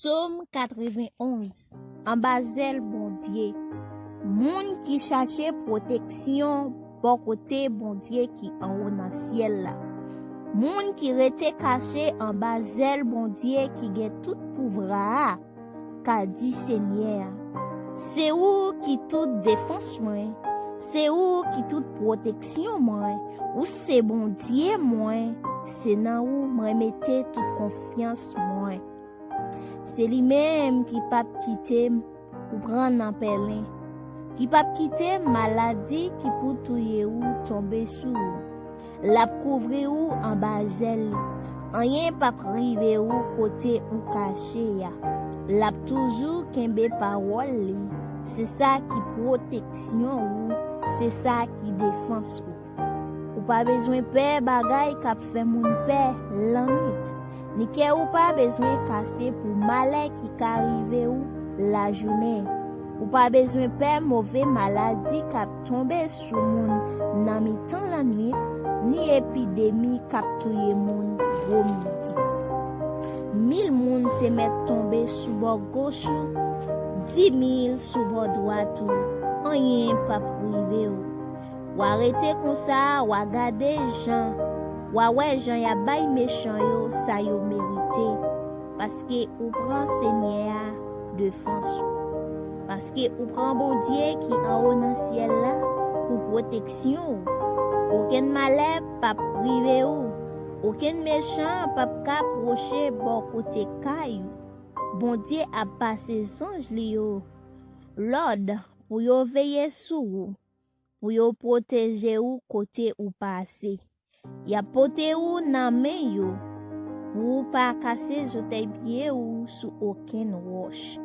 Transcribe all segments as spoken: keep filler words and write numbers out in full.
Sòm katrevenn onz. Anba zèl Bondye. Moun ki chache pwoteksyon bò kote Bondye ki anwo nan syèl la. Moun ki rete kache anba zèl Bondye ki gen tout pouvwa a, ka di Senyè a, se ou ki tout defans mwen, se ou ki tout pwoteksyon mwen, ou se Bondye mwen, se nan ou mwen mete tout konfyans mwen. Se li menm ki p ap kite ou pran nan pèlen, ki p ap kite maladi ki pou touye ou tonbe sou ou. L ap kouvri ou anba zèl li. Anyen p ap rive ou kote ou kache a. L ap toujou kenbe pawòl li. Se sa ki pwoteksyon ou, se sa ki defans ou. Ou pa bezwen pè bagay k ap fè moun pè lannwit, ni kè ou pa bezwen kase pou malè ki ka rive ou lajounen. Ou pa bezwen pè move maladi k ap tonbe sou moun nan mitan lannwit, ni epidemi k ap touye moun gwo midi. Mil moun te mèt tonbe sou bò goch ou, di mil sou bò dwat ou, anyen p ap rive ou. W a rete konsa, w a gade jan, w a wè jan y ap bay mechan yo sa yo merite, paske ou pran Senyè a defans ou. Paske ou pran Bondye ki anwo nan syèl la pou pwoteksyon ou. Okenn malè p ap rive ou. Okenn mechan p ap ka pwoche bò kote kay ou. Bondye ap pase zanj li yo lòd pou yo veye sou ou, pou yo pwoteje ou kote ou pase. Y ap pote ou nan men yo, pou ou pa kase zòtèy pye ou sou okenn wòch.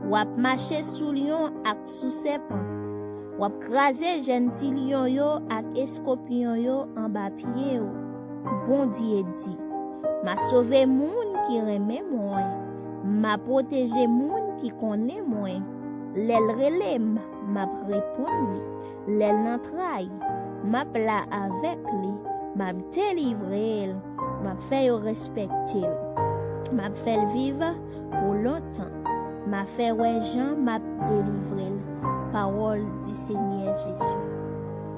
W ap mache sou lyon ak sou sèpan. W ap kraze jèn ti lyon yo ak eskopyon yo anba pye ou. Bondye di, m a sove moun ki renmen mwen. M a pwoteje moun ki konnen mwen. Lè l rele m, m ap reponn li. Lè l nan tray, m ap la avèk li. M ap delivre l. M ap fè yo respekte l. M ap fè l viv pou lontan. M ap fè wè jan m ap delivre l. Pawòl di Senyè Jezi.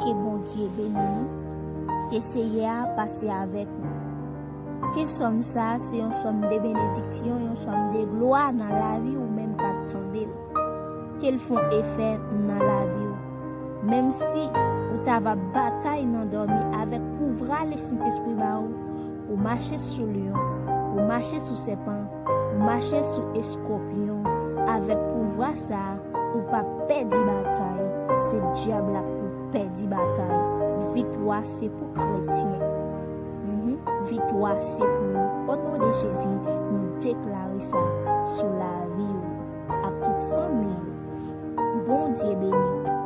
Ke Bondye beni nou. Ke Senyè a pase avèk nou. Ke sòm sa a se yon sòm de benediksyon, yon sòm de glwa nan lavi ou menm k ap tande l. Ke l fè yon efè nan lavi ou. Menm si ou ta va batay nan dòmi avèk pouvwa Lesentespri ba ou, ou mache sou lyon, ou mache sou sèpan, ou mache sou eskopyon, avèk pouvwa sa a, ou p ap pèdi batay. Se dyab la k pou pèdi batay. Viktwa se pou kretyen. Mhm. Viktwa se pou ou. O non de Jezi, nou deklare sa sou lavi ou ak tout fanmi ou. Bondye beni ou.